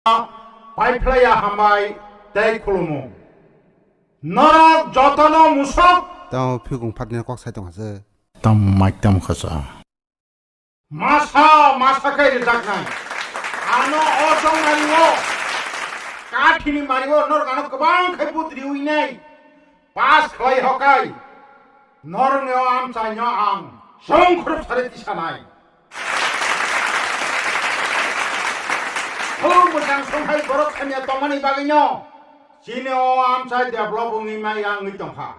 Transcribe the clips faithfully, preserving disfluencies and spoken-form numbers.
Paiphlaiya hambai tei khulumu. Norok jotono musok. Tamo phikung phatni kok sai tongkha se. Tamo mic tamo khasa. Masa, masa khe rijaknai. Ano o chongmani o, kathini mari o norok ano kwbang khe but riwi nai. Pass khlai hokai. Norokni o amchaino ang songkhorop sari tisanai. Khulum bwsang songkhai borok thania tongmani bagwino chini o amchai develop wngwi mai wngwi tongkha.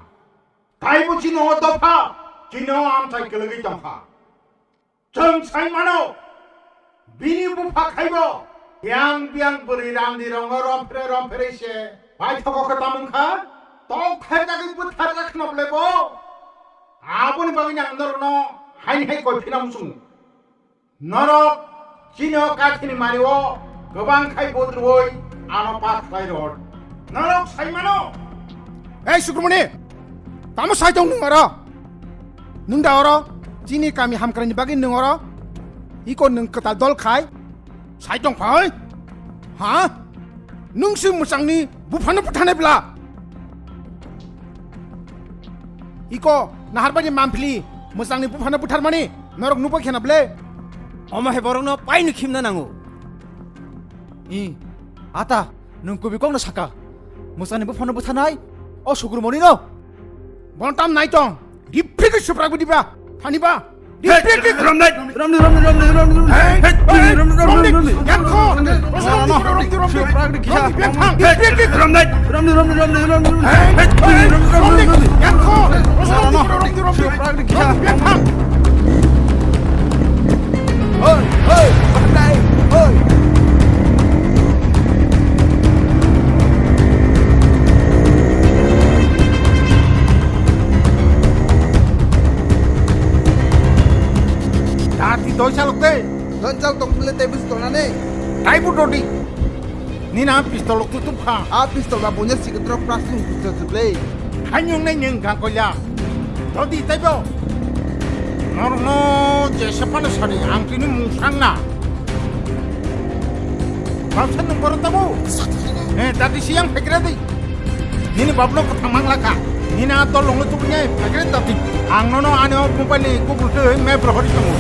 Taibo chini o dopha, chini o amchai kwlwgwi tongkha. Chwng sai mano, bini bupha khaibo biyang biyang bwrwi randi rokno romphere romphere se paithogo khe tamung kha, tok khaijagwi bwtharjak kheno bwlai bo. Aboni bagwino ang norokno haini hai koi phina muchungo. Norok chini o kathini mari o kwbang khai budrwoi ano pass khlai rw. Norok sai mano. Ei Sukrumoni, tamo sai tong nwng oro? Nwng da oro chini kami hamkraini bagwi nwng oro iko nwng kwtal dol khai sai tong phai? Ha? Nwng se mwchangni buphano buthanai bla? Iko nahar bani mamphli mwchangni buphano butharmani norok nubo khena ble? Omo hai borokno paino khimna nango. I, ata, nwng kubui kokno saka. Mwsani buphano bwthanai, o Sukrumoni no. Bontam nai tong, riprik swprak bidi ba, thani ba. Riprik. Ramnai, ramnai, ramnai, ramnai, ramnai, ramnai. Hey, hey, ramnai, ramnai, ramnai, ramnai. Yang kho. Ramnai, ramnai, ramnai, ramnai. Hey, hey, ramnai, ramnai, ramnai, ramnai. Hey, hey, ramnai, ramnai, ramnai. Yang kho. Ramnai, ramnai, ramnai, ramnai. Hey, hey, hey, hey. Dati doi salok de. Don chal tong bile tei bus tonane. Tai bu dodi. Nini a pistol rok tutup kha. A pistol ba bunya sikit rok plastic pistol tuple. Hanyung nai nyeng gang koila. Dodi taibo. Norno jesa pano sari ang tini musang na. Bangsa nung boro tabo. Eh, dati siyang pekre di. Nini babno kwthang mang lakha. Nini a tolongo tubunai pekre dati. Ang nono ani o mobile ni Google Pay map rohori tongo.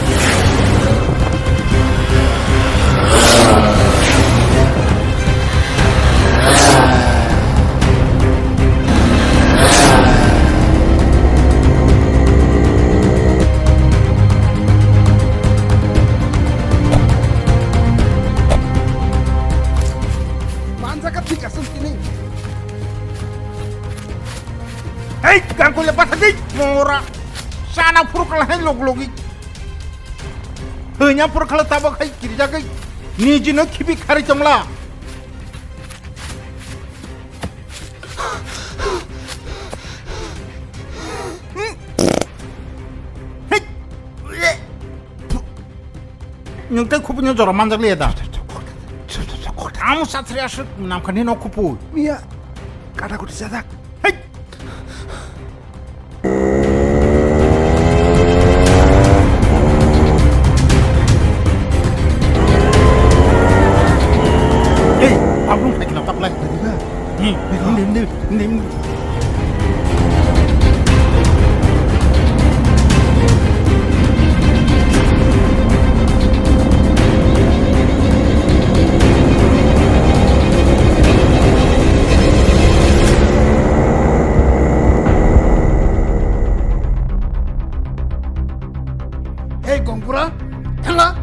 Manjaka thik aswk tini. Hei, gangkole bathadi mora. Sana phuru kala hai log logi. Hanya phuru kala tabak hai kirjagai. Nijino khibi khari tongla. Hei. Nwng tei khubui no jora manjak liya da? Amo sathri aswk namkhani no khupui. Miya, kata kuti sajak. Hei! Ei, abrung khai khna taplai. Tadi ba? Hmm, hindi, hindi, hindi, hindi. Hei, Gongpura, thangla.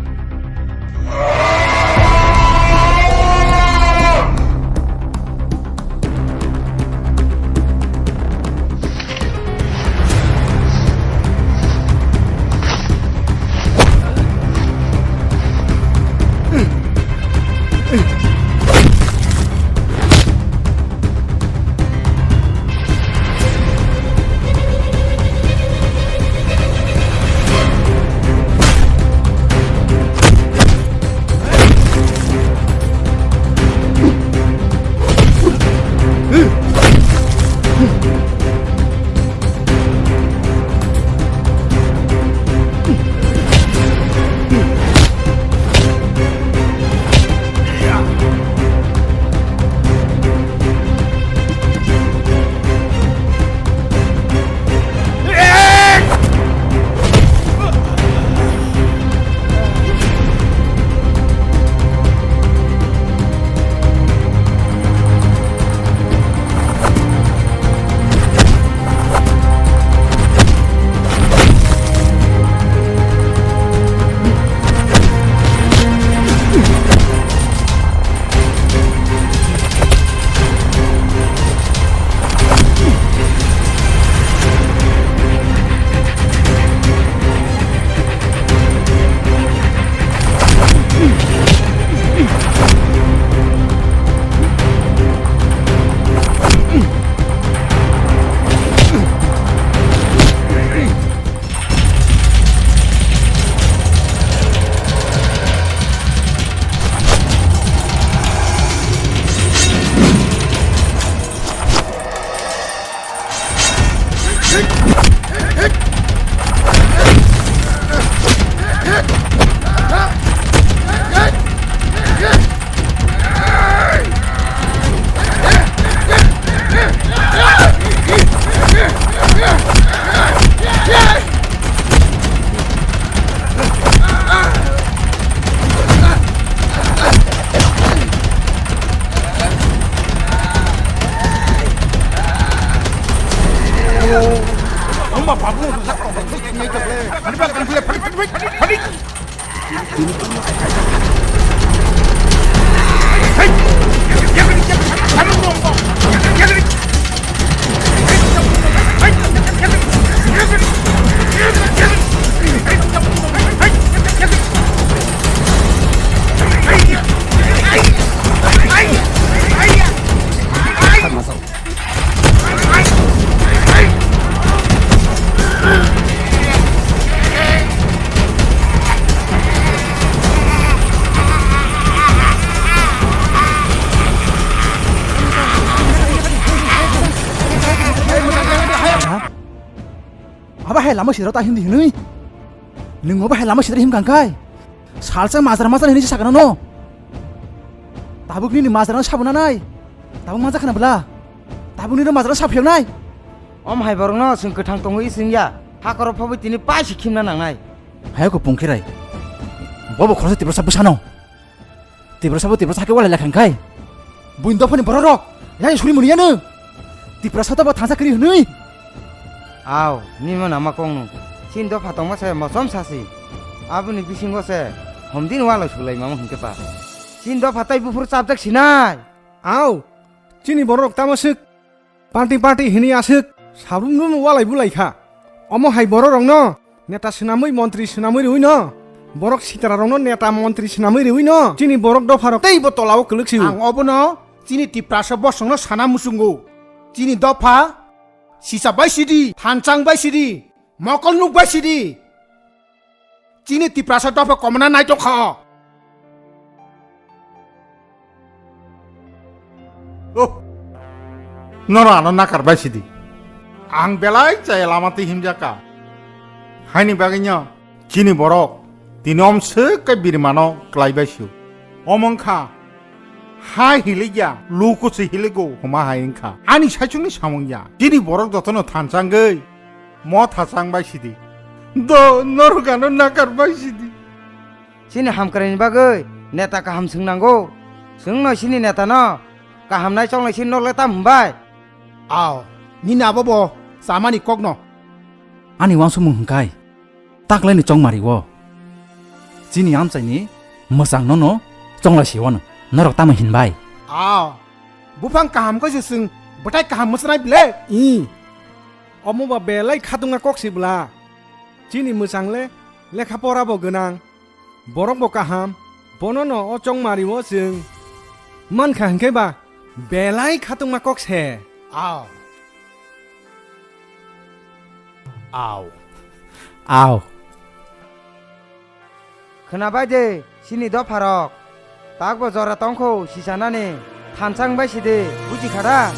Abo hai lama sira ta hindi hinui. Nung abo hai lama sira him kangkai. Salsa majra majra hinui sakana no. Tabuk nini majra sabuna nai. Tabuk maja khana bla. Tabuk nini majra saphiang nai. Om hai borok no sing kwthang tongwi sing ya. Hakoro phobwi tini paisi khimna nangnai. Hai ko pungkhirai. Bobo khorsa Tiprasa bwsano. Tiprasa bo Tiprasa hakhe walai lakhang khai. Buini dophani bororok. Yang suri muni yanu. Tiprasa to bo thangsa kri hwnwi. Aw, nima nama kongno. Sin dopha tongma se mosom sasi. Aboni bisingo se homdin walai sulai mama hwnkhe pa. Sin dopha tai buphuru chapjak sinai. Aw, chini bororok tamo swk. Party party hini aswk sabrumno walai bulai kha. Omo hai bororokno neta swnamwi montri swnamwi rwino. Borok sitararokno neta montri swnamwi rwino. Chini borok dopharok teibo tolao kwlwk sio. Ang obono chini Tiprasa bosongno sana muchungo. Chini dopha sisa bai sidi, thanchang bai sidi. Mokol nukbai sidi. Chini Tiprasa dopha komona naitok kha. Oh. Noro ano nakar bai sidi. Ang belai chaya lama twi himjaka. Haini bagwino chini borok tini omswk khe birimano klai bai sio. Omong kha. Hai hilikya, luku se hiligo huma hai wngkha. Ani saichungni samung ya. Chini borok jotono thanchangwi mo thachang bai sidi. Do norok ano nakar bai sidi. Chini hamkraini bagwi neta kaham swngnango. Swngno chini netano kaham nai chonglai chini nokle tam hwnbai. Ao, nini abo bo chamani kokno. Ani wansukmung hwnkhai. Taklaini chongmari o. Chini amchaini mwchang nono chonglai si wano. Norok tamo hinbai? Ah, buphang kaham khe se chwng bwtai kaham mwswnai bile? I. Omo ba belai khatungma kok si bwla. Chini mwchang le lekha pora bo gwnang. Borok bo kaham. Bono no o chongmari o chwng mankha hwnkhe ba belai khatungma kok se. Ah. Au. Au. Khwnabai de, chini dopharok. Takbo jora tongkho sisanani. Thansa wngbai sidi, buji khada?